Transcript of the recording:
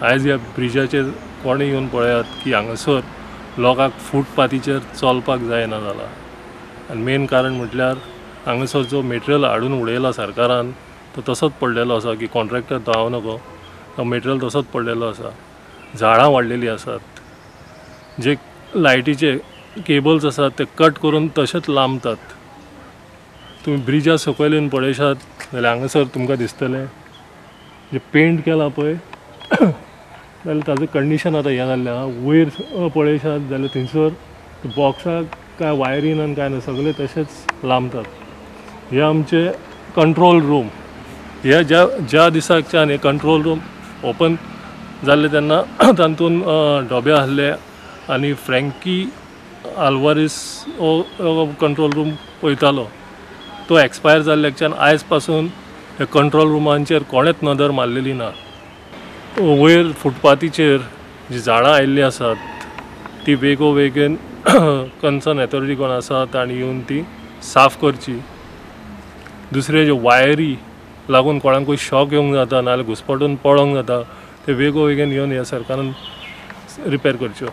आयज ह्या ब्रिजाचेर कोणें येवन पळयात की हांगासर लोकांक फुटपाथीचेर चलपाक जायना जाला. आनी मेन कारण म्हटल्यार हांगासर जो मेटेरियल हाडून उडयला सरकारान तो तसोच पडलेलो आसा की कॉन्ट्रॅक्टर तो हांव नको, तो मेटेरियल तसोच पडलेलो आसा. झाडां वाडलेलीं आसात, जे लायटीचे केबल्स आसात ते कट करून तशेंच लांबतात. तुमी ब्रिजा सकयल येवन पळयशात जाल्यार हांगासर तुमकां दिसतलें जे पेंट केला पळय जाल्यार ताजो कंडिशन आतां हें जाल्लें आसा. वयर पळयशात जाल्यार थंयसर बॉक्साक कांय वायरी ना कांय ना, सगळे तशेंच लांबतात. हे आमचे कंट्रोल रूम. हे ज्या ज्या दिसाकच्यान हे कंट्रोल रूम ओपन जाल्ले तेन्ना तातूंत डोबे आहले आनी फ्रँकी आल्वारीस हो कंट्रोल रूम पळयतालो. तो एक्सपायर जाल्ल्याच्यान आयज पासून ह्या कंट्रोल रुमांचेर कोणेच नदर मारलेली ना. वयर फुटपाथीचेर जी झाडां आयिल्लीं आसात ती वेगोवेगेन कन्सर्न ऑथॉरिटी कोण आसा तांणी येवन ती साफ करची. दुसरें ज्यो वायरी लागून कोणाकूय शॉक येवंक जाता नाजाल्यार घुसपटून पडोंक जाता ते वेगोवेगेन येवन ह्या सरकारान रिपेर करच्यो.